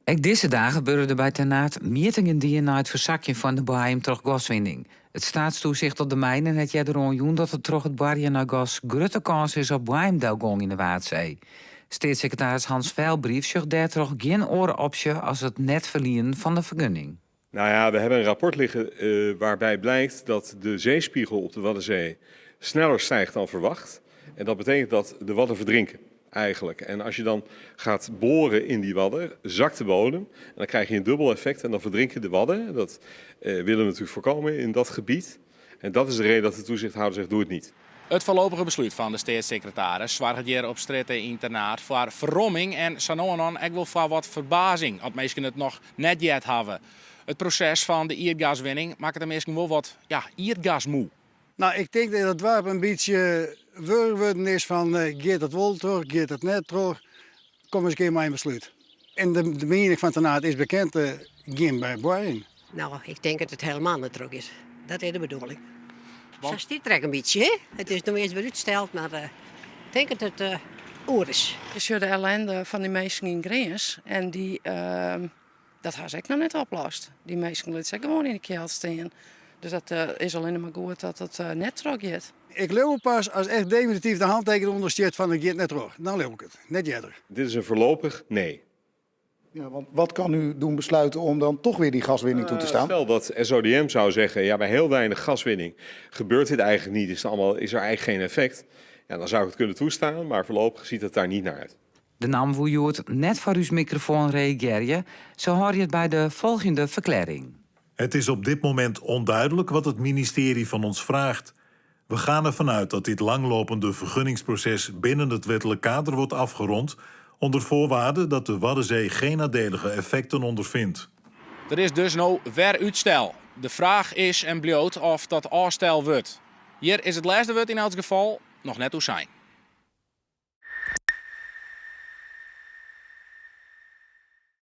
Ek dizze dagen wurde der by Ternaard mjittingen dien nei it fersakjen fan de boaiem troch gaswinning. It Staatstoezicht op de Mijnen hat earder oanjûn dat der troch it boarjen nei gas grutte kâns is op boaiemdelgong yn de Waadsee. Steatssekretaris Hans Vijlbrief sjocht dêrtroch gjin oare opsje as it net ferlienen fan de fergunning. Nou ja, we hebben een rapport liggen waarbij blijkt dat de zeespiegel op de Waddenzee sneller stijgt dan verwacht. En dat betekent dat de Wadden verdrinken eigenlijk. En als je dan gaat boren in die Wadden, zakt de bodem. En dan krijg je een dubbel effect en dan verdrinken de Wadden. Dat willen we natuurlijk voorkomen in dat gebied. En dat is de reden dat de toezichthouder zegt, doe het niet. It foarlopige beslút fan de steatssekretaris soarget hjir op strjitte yn Ternaard foar ferromming en sa no en dan ek wol foar wat ferbazing as minsken it noch net heard hawwe. It proses fan de ierdgaswinning makket de minsken wol wat, ja, ierdgasmoe. No, ik tink dat it doarp in bytsje wurch wurden is fan giet it wol troch, giet it net troch. Kom ris in kear mei in beslút. En de miening fan Ternaard is bekend, gjin boarjen. No, ik tink dat it helemaal net troch giet. Dat is de bedoeling. Sa stiet der ek in bytsje, hè? It is no earst wer útsteld, mar ik tink dat it oer is. Je sjogge de ellende fan dy minsken yn Grins en dy, dat ha se ek noch net oplost. Dy minsken litte se ek gewoan yn de kjeld stean. Dus dat is allinne mar goed dat it net trochgiet. Ik leau pas as echt definityf de hantekening ûnder stiet fan it giet net troch. Dan leau ik it. Net earder. Dit is in voorlopig nee. Ja, want wat kan u doen besluiten om dan toch weer die gaswinning toe te staan? Stel dat SODM zou zeggen, ja, bij heel weinig gaswinning gebeurt dit eigenlijk niet, is, het allemaal, is er eigenlijk geen effect. Ja, dan zou ik het kunnen toestaan, maar voorlopig ziet het daar niet naar uit. De NAM woe hjoed net foar ús mikrofoan reagearje, se hâlde it by de folgjende ferklearring. Het is op dit moment onduidelijk wat het ministerie van ons vraagt. We gaan ervan uit dat dit langlopende vergunningsproces binnen het wettelijk kader wordt afgerond, onder voorwaarde dat de Waddenzee geen nadelige effecten ondervindt. Der is dus no wer útstel. De fraach is en bliuwt oft dat ôfstel wurdt. Hjir is it lêste wurd yn elts gefal noch net oer sein.